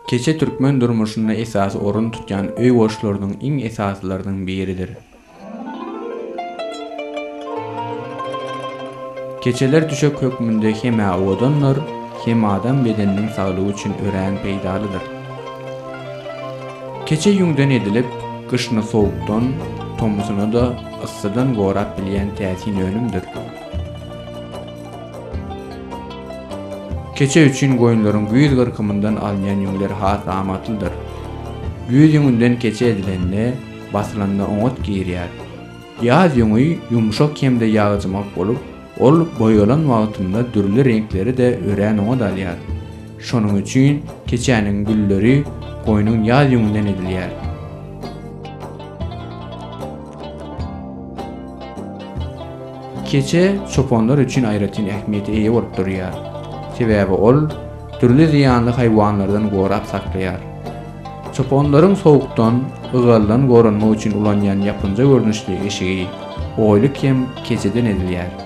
Keçe türkmen durmuşynda esasy orun tutýan öý goşlarynyň iň esasylarynyň biridir. Keçeler düşek hökmünde hem-ä owadandyr, hem adam bedeniniň saglygy üçin örän peýdalydyr. Keçe ýüňden edilip, gyşyna sowukdan, tomusyna-da yssydan gorap bilýän täsin önümdir. Keçe üçin goýunlaryň güýz gyrkymyndan alynýan ýüňler has amatlydyr. Güýz ýüňünden keçe edilende, basylanda oňat girýär. Ýaz ýüňi ýumşak hem-de ýagjymak bolup, ol boýalan wagtynda dürli reňkleri-de örän oňat alýar. Şonuň üçin keçäniň gülleri goýnuň ýaz ýüňünden edilýär. Keçe çopanlar üçin aýratyn ähmiýete eýe bolup durýar. Sebäbi ol dürli zyýanly haýwanlardan gorap saklaýar. Çopanlaryň sowukdan, ygaldan goranmak üçin ulanýan ýapynja görnüşli eşigi, oýluk hem keçeden edilýär.